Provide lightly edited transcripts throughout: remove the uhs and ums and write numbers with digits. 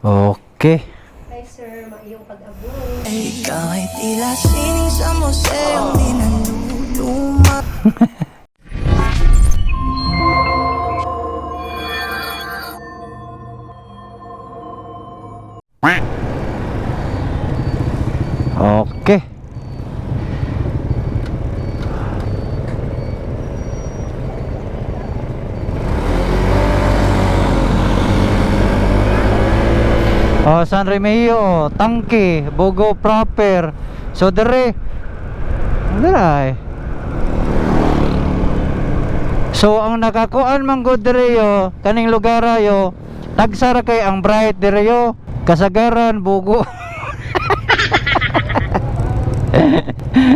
Okay. Hi sir, maayong pag-abot. Ikaw ay tila sining sa museong di naluluma. Okay. Oh, San Remigio, Tangke, Bogo proper. So dire. Dire. So ang nakakuan man gud dire yo, kaning lugar yo, tagsa ra kay ang bright dire yo, kasagaran Bogo.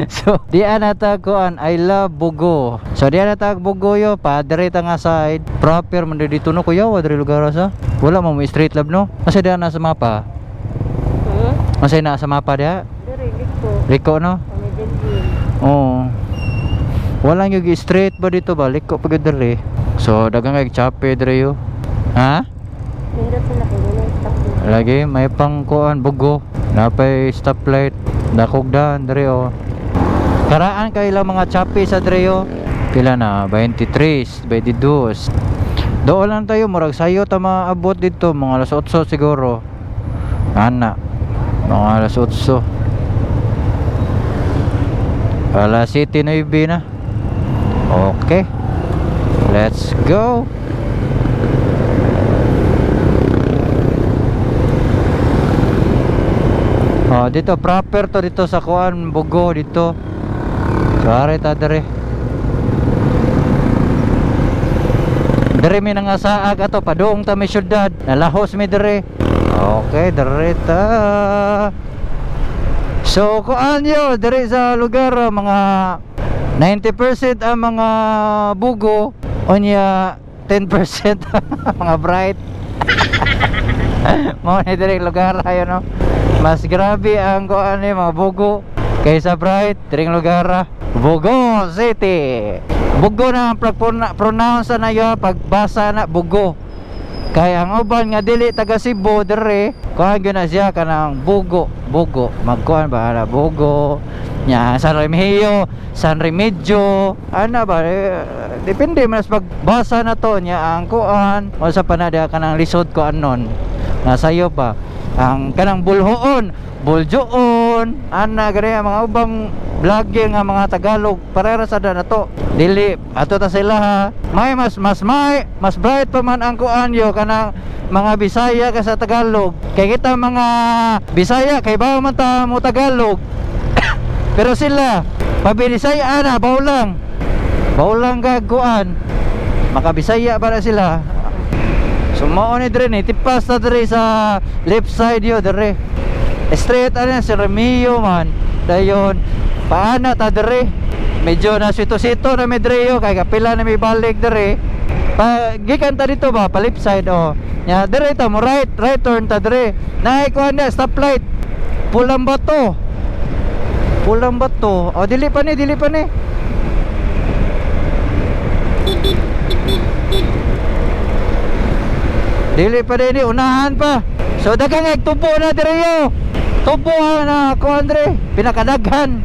So di ana ta kuan, I love Bugo. So di ana ta Bugo yo, pa dire ta nga side proper man dito no, kuya, wa dire lugar sa. Wala mo mo street lab no. Asa di ana sa mapa? Hmm? Asa na sa mapa diha? Dire, liko. Liko no? Sa Medellin. Oo. Walang yung street ba dito ba? Liko pa gyud dire. So daghang kay chape dire yo. Ha? Nindot sila kay wala stop. Lagi may pangkuan Bugo. Napay stoplight. Dakog daan dire oh. Karaan kay lang mga chape sa dire oh. Pila na? 23, 22. Doon lang tayo, murag sayo ta maabot dito mga alas 8 siguro. Ana. Mga alas 8. Alas 7:09 na. Okay. Let's go. Oh, dito proper to dito sa kuan Bugo dito. Sorry ta dere. Dere mi nang saag ato padung ta mi syudad. Nalahos mi dere. Okay, dere ta. So kuan yo dere sa lugar mga 90% ang mga Bugo, unya 10% mga bright. Mao ni dere lugar ayo no. Mas grabe ang kuan ni mga Bugo kaysa bright diring lugar. Bugo City. Bugo na ang pronounce na yo pagbasa na Bugo. Kay ang uban nga dili taga Cebu dire, kuan gyud na siya kanang Bugo, Bugo. Magkuan ba ana Bugo? Nya San Remigio, San Remigio, ana ba eh, depende man sa pagbasa na to nya ang kuan o sa panada kanang lisod kuan nun. Nga sayo pa ang kanang bulhoon, buljoon, ana gani ang mga ubang vlogging nga mga Tagalog parera sa na to. Dili ato ta sila ha. May mas mas may mas bright pa man ang kuan yo kanang mga Bisaya kaysa Tagalog. Kay kita mga Bisaya kay bawo man ta mo Tagalog. Pero sila pabilisaya ana bawo lang. Bawo lang gagkuan. Makabisaya para sila. So mao ni dire ni tipas na dire sa left side yo dire. Straight ano si Remio man. Dayon paana ta dire. Medyo na sito-sito na mi dire yo kay kapila na mi balik dire. Pa gikan ta dito ba pa left side oh. Nya dire ta mo right right turn ta dire. Naay kuan na stoplight. Pulang bato. Pulang bato. Oh dili pa ni, dili pa ni. Dili pa din, unahan pa. So daghang ay tubo na dire yo. Tubo na ko Andre, pinakadaghan.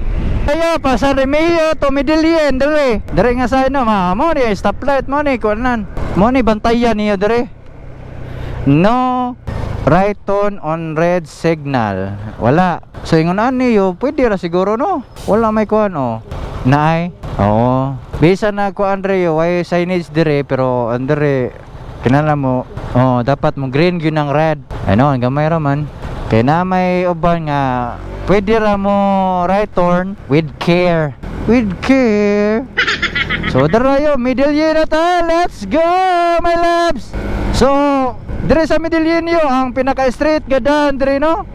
Ayo pa sa Remeo to Medellin dire. Dire nga sa ano, ma mo ni stoplight mo ni kuanan. Mo ni bantayan niyo dire. No right turn on red signal. Wala. So ingon ani yo, pwede ra siguro no. Wala may kuan oh. Naay. Oo. Bisa na kuan re yo, way signage dire pero andre kinala mo, oh, dapat mo green gyud ang red. Ano, ang gamay ra man. Kay na may uban nga pwede ra mo right turn with care. With care. So dara yo, Medellin na ta. Let's go, my loves. So, dire sa Medellin yo ang pinaka-street gadan dire no.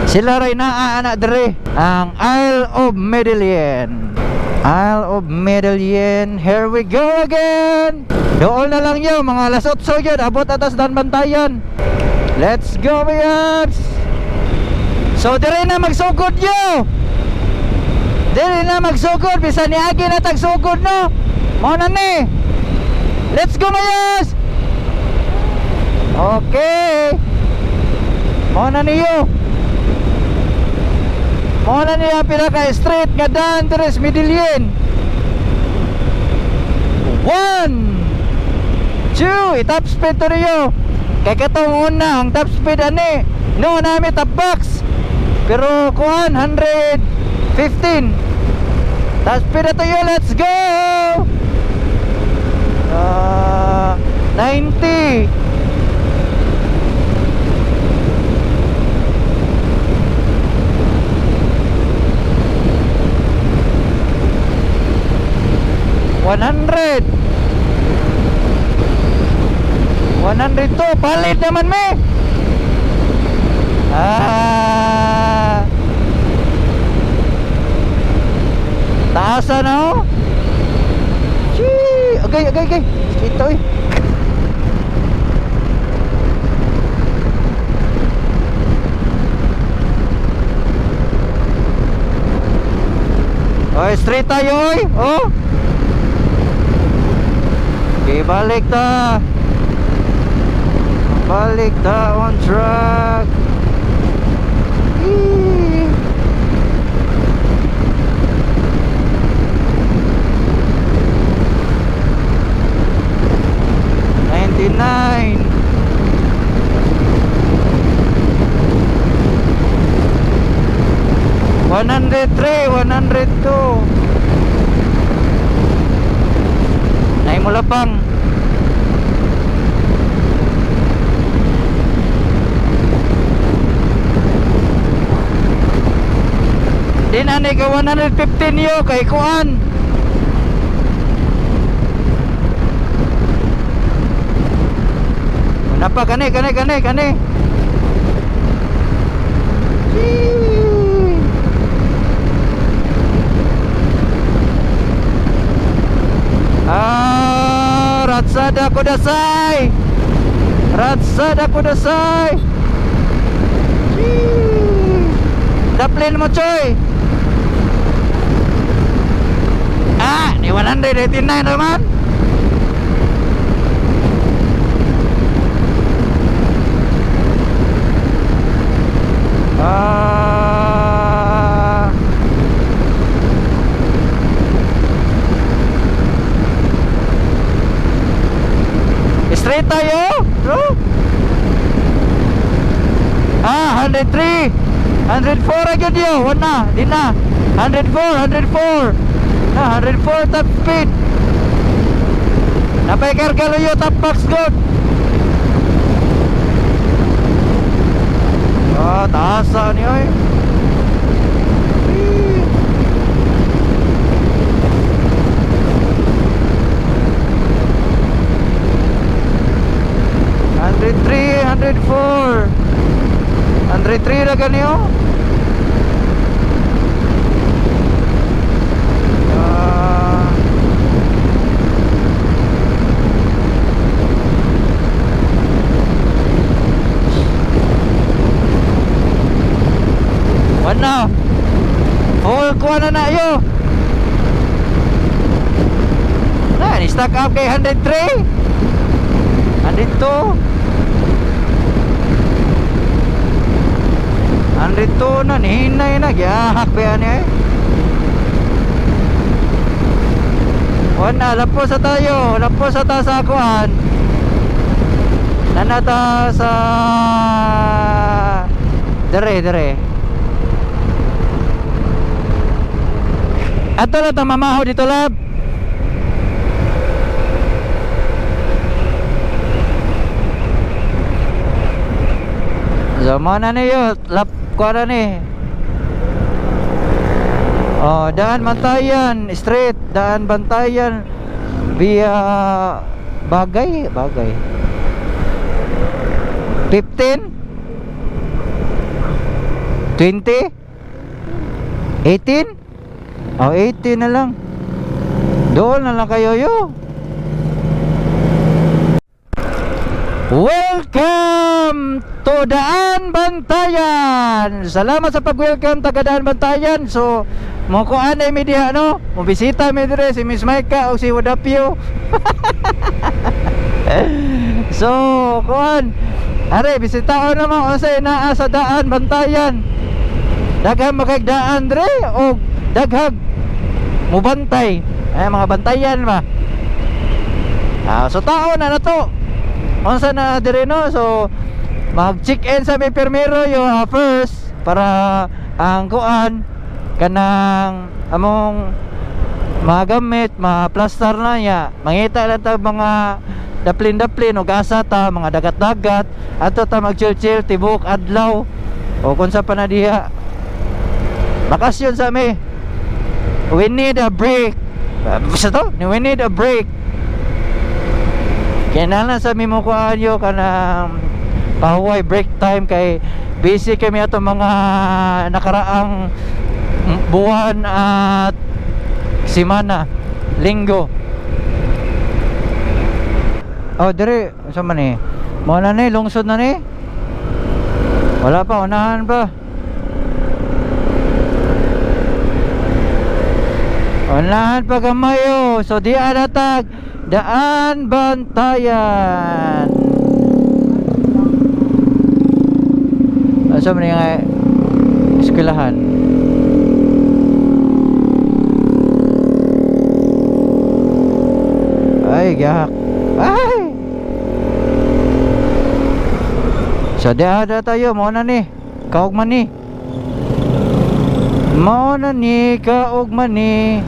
Sila ray naa ana dire ang Isle of Medellin. Isle of Medellin, here we go again. Doon na lang yo, mga alas 8 yun, abot atas dan bantayan. Let's go, my loves. So dire na magsugod yo. Dire na magsugod bisan niagi na tagsugod no. Mao na ni. Let's go, mayas. Okay. Mao na niyo. Mao na niya pinaka street nga daan diri sa Medellin. 1 2, i-top speed to niyo. Kay katong una ang top speed ani. No nami top box. Pero kuan 115. Top speed na to yo, let's go. Ah, 90. 100. 102. Palit naman me. Ah. Taasa na oh. Chee! Agay, agay, agay. Ito eh. Oy, straight tayo oy. Oh. Okay, balik ta. Balik ta on track. Eee. 99. 103, 102. Nay mo lapang. Din ani ka 115 yo kay kuan. Wala pa kani kani kani kani. Chee! Ah, Ratsada Kudasai. Ratsada Kudasai. Chee! Daplin mo, Choy. Ah, ni 189 naman. Ah. Straight tayo, bro. Ah, 103. 104 agad yo. Wala, di na. 104, 104. Na, 104 top speed. Napay kargalo yo top box good. Ah, taasa ni oy. Eee. 103, 104. 103 na ganyo. Ah. Wala. Full kuha na na yo. Na, ni-stack up kay 103. 102. 102 na, nihinay na. Giyahak ba yan eh. Wala, lapos sa tayo. Lapos sa ta sa kuan. Nanata sa... Dere, dere. Ato na ta mamaho dito lab. So mo na niyo, lap ko na ni. Oh, Daan Bantayan, straight, Daan Bantayan via Bagay, Bagay. 15, 20, 18. Oh, 18 na lang. Doon na lang kayo yo. Welcome to Daan Bantayan. Salamat sa pag-welcome taga Daan Bantayan. So, mo kuan ay mi diha no. Mo bisita mi dire si Miss Maika o si Wadapyo. So, kuan. Are, bisitaon naman unsay naa sa daan bantayan. Daghang makagdaan dre o daghag mubantay. Ay mga bantayan ba. So tao na na to. Unsa na dire no? So mag-check-in sa may permero yo first para ang kuan kanang among mga gamit, mga plaster na niya. Mangita lang ta mga daplin-daplin o gasa ta, mga dagat-dagat. Ato ta mag-chill-chill, tibok, adlaw. O kung sa pa na diha. Bakasyon sa mi. We need a break. Basta to, we need a break. Kinahanglan sa mi mo kuan yo kanang pahuway break time kay busy kami ato mga nakaraang buwan at simana, linggo. Oh, dire, unsa man ni? Mo na ni lungsod na ni. Wala pa, unahan pa. Unahan pa gamayo. So di anatag daan bantayan. Unsa man ni nga eskwelahan? Ay, gahak. Ay! So, diha na tayo. Mao na ni. Kaog man ni. Mao na ni. Kaog man ni.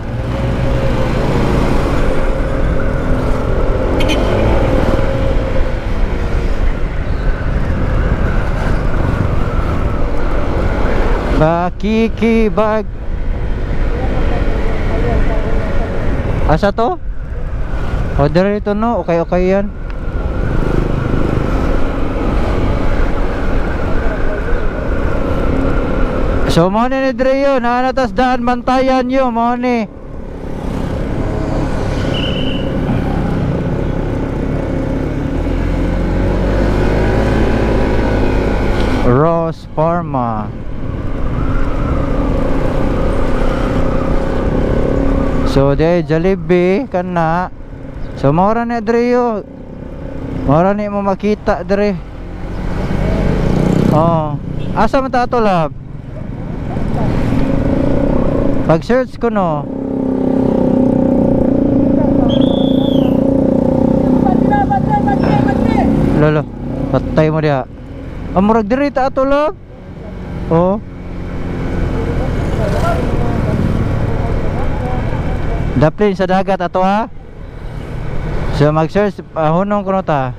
Bakikibag. Asa to? O, dire ito no. Okay, okay yan. So, mo ni Dreo, naanatas daan bantayan yo, mo ni. Ross Pharma. So, de Jollibee kana. So, mora ni Dreo. Mora ni mo makita dre. Oh. Asa man ta ato lab? Pag search ko no. Lolo, patay mo diha. Ang murag diri ta ato lab. Oh. Daplin sa dagat ato ha. So mag-search hunong kuno ta.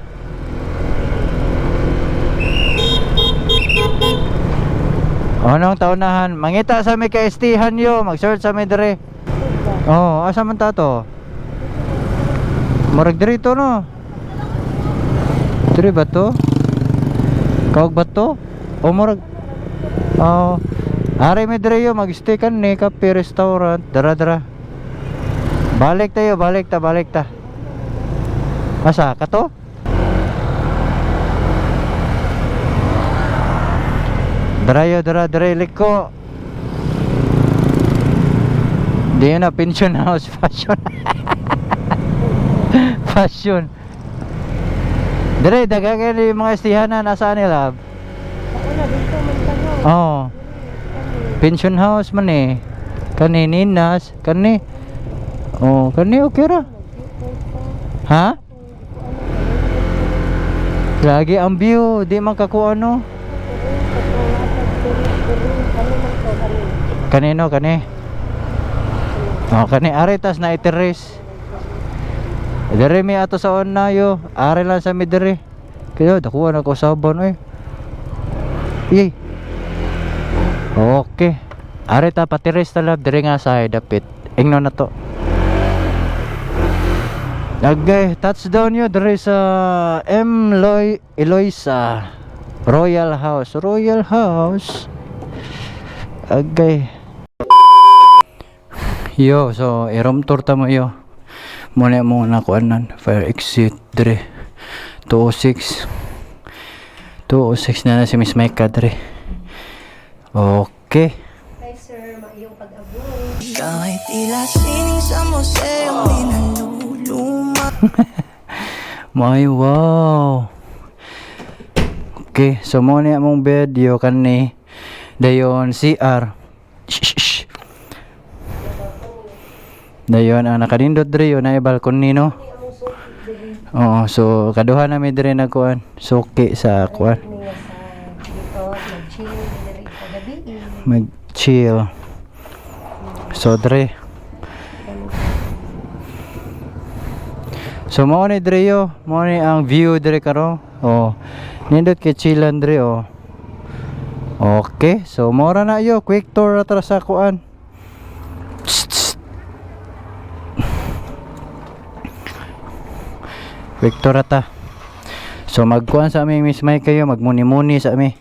Anong taunahan? Mangita sa may kaestihan yo, mag-search sa may dire. Oh, asa man ta to? Murag diri to no. Diri ba to? Kaog ba to? O murag. Oh. Ari may dire yo, mag-stay kan ni kape restaurant. Dara dara. Balik tayo, balik ta, balik ta. Asa ka to? Dara yo, dara, dara, liko. Di na pension house fashion. Fashion. Dire daghang kay ni mga estihanan nasa nila. Ako na, dito man tayo. Oh. Pension house man eh. Kani Ninas, kani. Oh, kani okay ra. Ha? Lagi ang view, di man kakuha no. Kanino kani? Oh, kani are tas na iteres. Dire mi ato sa una yo. Are lang sa mi dire. Kaya dakuha na ko sabon oy. Yay. Okay. Are ta patires ta lab dire nga sa dapit. Ingno na to. Nagay touchdown yo dire sa M Loy Eloisa Royal House. Royal House. Agay. Yo, so i-room tour ta mo yo. Muna mo na kuanan fire exit dire 206. 206 na na si Miss Maika dire. Okay. Hi sir, maiyong pag-abot. Kahit tila sining sa museong di naluluma. My wow. Okay, so mo ni among bed yo kani dayon CR. Shh, shh, shh. Dayon ang nakanindot diri yo na balcony, no. Oo, so kaduha na mi diri nagkuan, suki sa kuan. Niya sa dito, mag-chill, diri sa gabi. Mag chill. So dre. So mao ni dre yo, mao ni ang view dre karon. Oh. Nindot kay chillan dre oh. Okay, so mao ra na yo, quick tour ra ta sa kuan. Tss, tss. Quick tour ra ta. So magkuan sa aming Miss Mike kayo, magmuni-muni sa ami.